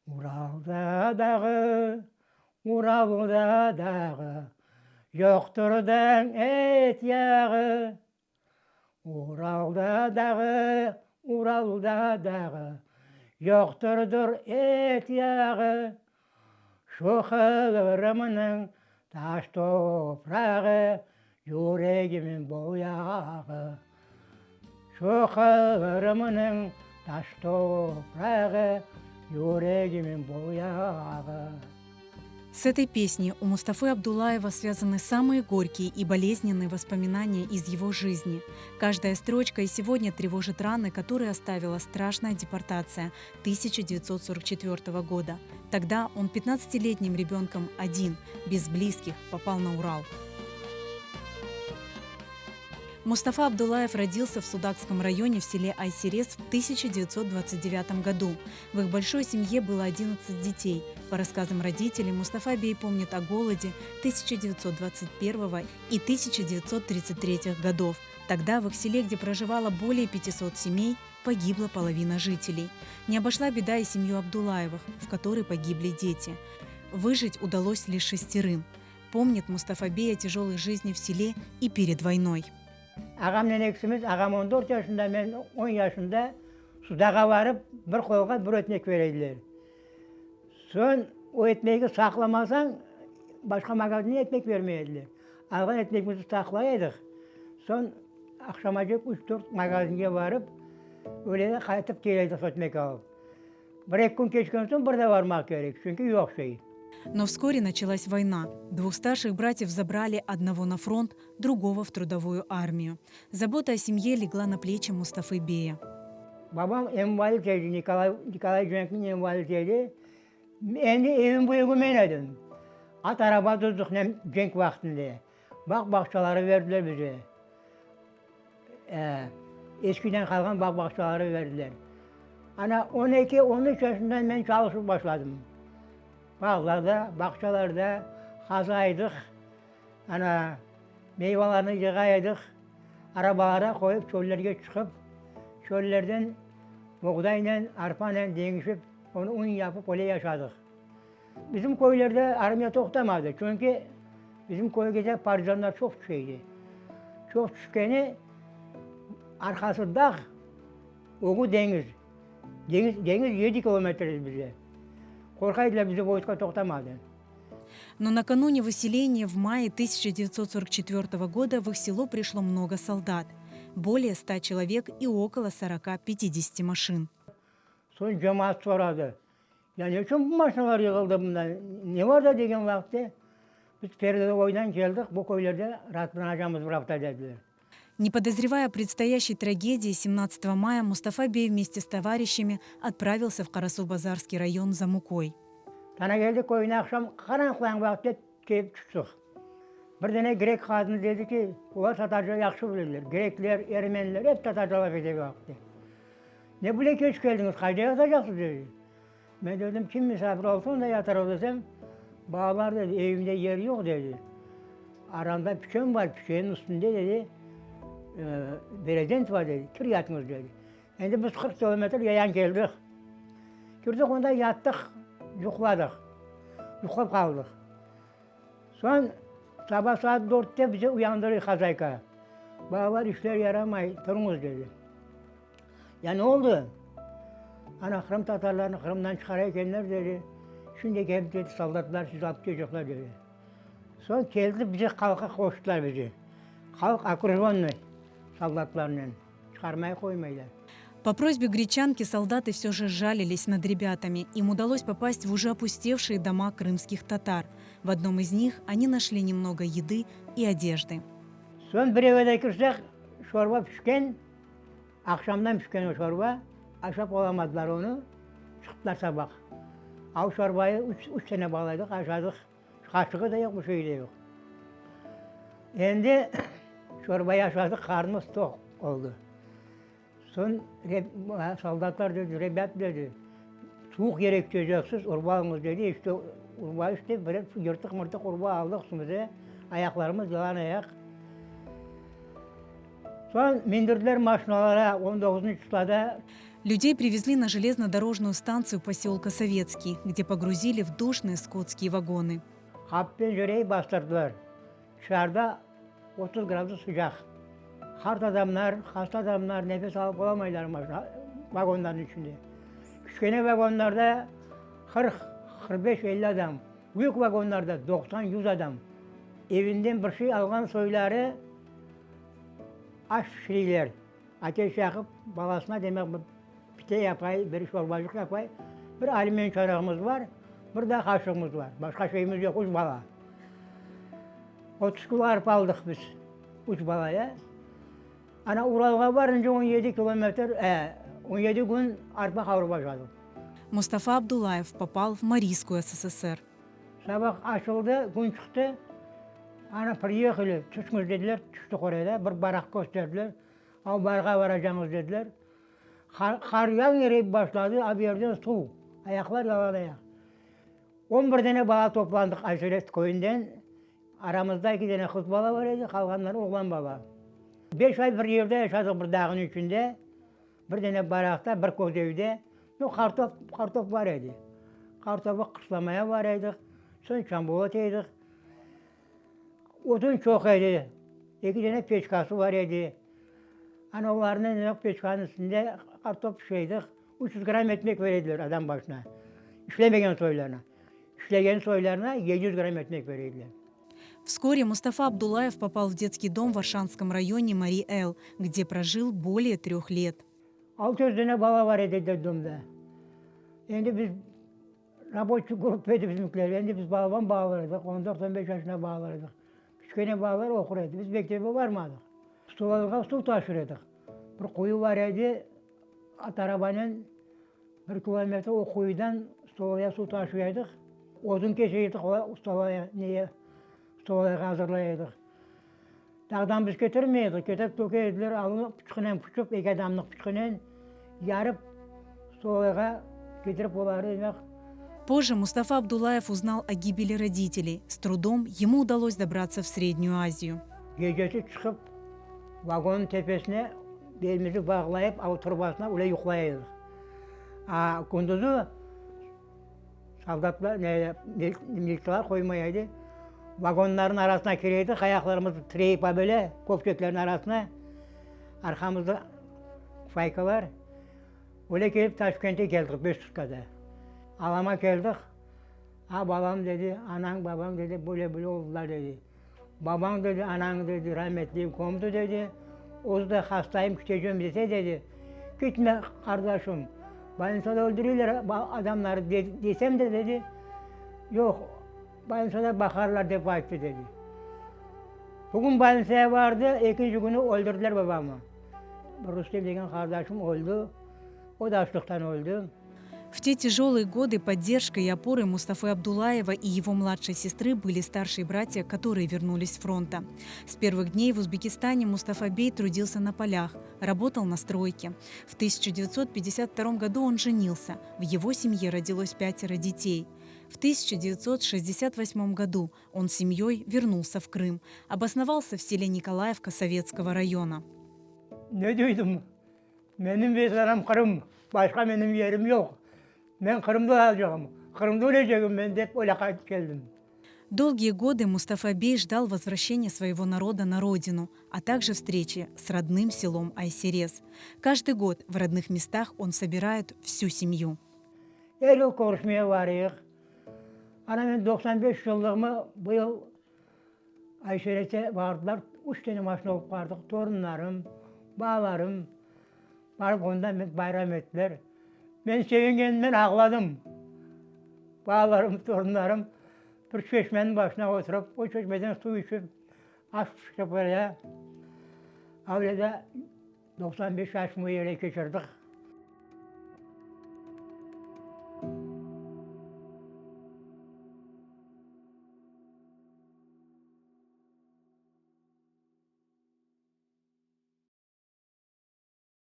Uralda dağı, Uralda dağı, Yoqtır da et yağı. Uralda dağı, Uralda dağı, Yoqtırdır et yağı. Şu Qırımnıñ taş toprağı, Yüregimiñ boyağı. Şu Qırımnıñ taş toprağı, Yüregimiñ boyağı. С этой песней у Мустафы Абдулаева связаны самые горькие и болезненные воспоминания из его жизни. Каждая строчка и сегодня тревожит раны, которые оставила страшная депортация 1944 года. Тогда он 15-летним ребенком один, без близких, попал на Урал. Мустафа Абдулаев родился в Судакском районе в селе Айсерес в 1929 году. В их большой семье было 11 детей. По рассказам родителей, Мустафа Бей помнит о голоде 1921 и 1933 годов. Тогда в их селе, где проживало более 500 семей, погибла половина жителей. Не обошла беда и семью Абдулаевых, в которой погибли дети. Выжить удалось лишь шестерым. Помнит Мустафа Бей о тяжелой жизни в селе и перед войной. Ağamnen ekisimiz, ağam 14 yaşında, men 10 yaşında, Sudaqqa barıp, bir qolğa bir ötmek bere ediler. Soñ o etmegi saqlamasañ, başqa magazinde etmek bermey ediler. Alğan etmegimizni saqlay edik. Soñ aqşamacıq üç-dört magazinge barıp, öyle de qaytıp kele edik ötmek alıp. Bir-eki kün keçken soñ bir de barmaq kerek, çünki yoq şey. Но вскоре началась война. Двух старших братьев забрали одного на фронт, другого в трудовую армию. Забота о семье легла на плечи Мустафы Бея. Babam invalid edi, Nikolay, Nikolay cenkniñ invalid edi. Endi evin büyügi men edim. At araba tuzdıq nem cenk vaqtında. Bağ-bağçaları berdiler bize. Eskiden qalğan bağ-bağçaları berdiler. Ana, 12, 13 yaşından men çalışıp başladım. Bağlarda, bağçalarda qazaydıq, ana, meyvalarnı yığaydıq, arabalara qoyıp çöllerge çıqıp, çöllerden boğdaynen, arpanen deñişip, onı un yapıp öyle yaşadıq. Bizim köylerde armiya toqtamadı, çünki bizim köyge partizanlar çoq tüşeydi. Çoq tüşkeni, arqası dağ, ögü deñiz. Deñiz, deñiz yedi kilometr bize. Qorqa ediler, bizi voyska toqtamadı. Но накануне выселения в мае 1944 года в их село пришло много солдат. Более 100 человек и около 40-50 машин. Soñ cemaat soradı, Ya ne içün bu maşinalar yığıldı mında, ne bar da degen vaqıtte, biz peredovoydan keldik, bu köylerde raatlanacamız bir afta dediler. Не подозревая о предстоящей трагедии, 17 мая Мустафа Бей вместе с товарищами отправился в Карасу-Базарский район за мукой. Tanageldi köyüne aqşam qaranlıqlanğan vaqıtte kelip tüştik. Bir dane grek qadını dedi ki, olar tatarca yahşı bilirler, grekler, ermeniler ep tatarca laf ete vaqıtte. Ne bile keç keldiñiz, qayda yatacaqsız dedi. Men dedim, kim misafir olsa, onda yatarıq desem, balalar dedi, evimde yer yoq dedi. Aranda piçen bar, piçenniñ üstünde dedi, brezent bar dedi, kir yatıñız dedi. Endi biz 40 kilometr yayan keldik. Kirdik onda yattıq, yuqladıq. Yuqlap qaldıq. Soñ saba saat dörtte bizi uyandırdı hozayka. Balalar işler yaramay, turıñız dedi. Ya ne oldı? Ana qırımtatarlarnı Qırımdan çıqara ekenler dedi. Şimdi kelip dedi, soldatlar sizi alıp ketecekler dedi. Soñ keldi bizi halqqa qoştılar bizi. Halq okrujonnıy soldatlarnen çıqarmay qoymaylar. По просьбе гречанки солдаты все же сжалились над ребятами. Им удалось попасть в уже опустевшие дома крымских татар. В одном из них они нашли немного еды и одежды. Soñ bir evge kirsek, şorba pişken, aqşamdan pişken o şorba, aşap olamadılar onı, çıqtılar sabah. A o şorbayı üç, üç sene bağlaydıq, aşadıq. Qaşığı da yoq, bir şeyi de yoq. Endi şorbayı aşadıq, qarnımız toq oldı. Soñ soldatlar dedi, Rebât, dedi, suvuq yere keteceksiz, urba alıñız, dedi. İşte, urba işte, bir yırtıq-mırtıq urba aldıq üstümize, ayaqlarımız yalan ayaq. Soñ mindirdiler maşinalara, on doquzıncı çislada. Людей привезли на железнодорожную станцию поселка Советский, где погрузили в душные скотские вагоны. Qapı pencereyi bastırdılar. Tışarıda 30 gradus sıcaq. Qart adamlar, hasta adamlar nefes alıp olamaylar maşina, vagonlarnıñ içinde. Kiçkene vagonlarda 40, 45, 50 adam, büyük vagonlarda 90, 100 adam. Evinden bir şey alğan soyları aş pişireyler. Ateş yaqıp, balasına demek bir pite yapay, bir şorbacıq yapay. Bir alümin çanağımız bar, bir de qaşığımız bar. Başqa şeyimiz yoq, üç bala. 30 kilo arpa aldıq biz, üç balaya. Ana Uralğa barınca 17 kilometr, 17 kün arpa qavurıp aşadıq. Mustafa Abdullayev popal в Марийскую СССР. Sabah açıldı, kün çıqtı. Ana priyehali, tüşüñiz dediler, tüştik oraya, bir baraq kösterdiler. Av barğa baracañız dediler. Qar, qar yañı eriyip başladı, a bu yerden suv, ayaqlar yalan ayaq. 11 dane bala toplandıq Ayserez köyünden. Aramızda eki dane qız bala bar edi, qalğanları oğlan bala. Beş ay bir yerde yaşadıq, bir dağnıñ içinde, bir dane baraqta, bir köz evde. No, qartop, qartop bar edi. Qartopı qışlamaya bar edik, soñ çambolat edik. Odun çoq edi, eki dane peçkası bar edi. Ana olarnı peçkanıñ üstünde qartop pişireydik. 300 gramm etmek bere ediler adam başına, işlemegen soylarına. İşlegen soylarına 700 gramm etmek bere ediler. Вскоре Мустафа Абдулаев попал в детский дом в Оршанском районе Марий-Эл, где прожил более трех лет. 600 dane bala bar edi detdomda. Endi biz raboçiy gruppa edi bizimkiler. Endi biz balaban balalar edik, 14-15 yaşında balalar edik. Kiçkene balalar oqur edi. Biz mektepke barmadıq. Stolovıyğa suv taşır edik. Bir quyu bar edi, at arabanen bir kilometr o quyudan stolovıya suv taşıy edik. Odun kese edik, stolovıya, neye, stolovıyğa azırlay edik. Dağdan biz ketirmey edik, ketirip töke ediler, alını pıçqınen pıçıp, eki adamlıq pıçqınen yarıp, stolovıyğa ketirip olarnı demek. Позже Мустафа Абдулаев узнал о гибели родителей. С трудом ему удалось добраться в Среднюю Азию. Gecesi çıqıp, vagonnıñ tepesine belimizni bağlayıp, av turbasına öyle yuqlay edik. A kündüzi soldatlar, ne, militsalar qoymay edi. Vagonlarnıñ arasına kire edik, ayaqlarımızı tireyip böyle, köpçeklerniñ arasına, arqamızda faykalar. Öyle kelip Taşkentke keldik beş sutkada. Alama keldik, a balam dedi, anañ, babañ dedi, böyle böyle oldular dedi. Babañ dedi, anañ dedi, rametli kömdi dedi, özü de hastayım kitecem dese dedi, kitme qardaşım, bolnitsada öldüreyler adamları desem de dedi, yoq, bolnitsada baqarlar dep ayttı dedi. Bugün bolnitsaya bardı, ekinci künü öldürdiler babamı. Rustem degen qardaşım öldi, o da açlıqtan öldi. В те тяжелые годы поддержкой и опорой Мустафы Абдулаева и его младшей сестры были старшие братья, которые вернулись с фронта. С первых дней в Узбекистане Мустафа Бей трудился на полях, работал на стройке. В 1952 году он женился. В его семье родилось пятеро детей. В 1968 году он с семьей вернулся в Крым, обосновался в селе Николаевка Советского района. Ne duydım? Menim vetanım Qırım, başqa menim yerim yoq. Men Qırımda olacağım, Qırımda ölecegim men dep öyle qaytıp keldim. Долгие годы Мустафа Бей ждал возвращения своего народа на родину, а также встречи с родным селом Айсерез. Каждый год в родных местах он собирает всю семью. Er yıl körüşmege barayıq. Ana men 95 yıllığımı bu yıl Ayserezde bardılar. Üç tane maşina olıp bardıq. Torunlarım, balalarım barıp onda bayram ettiler. Men sevingenimden ağladım. Balalarım, torunlarım bir çeşmeniñ başına oturıp, o çeşmeden suv içip, aş pişirip öyle. Öyle de 95 yaşımı öyle keçirdik.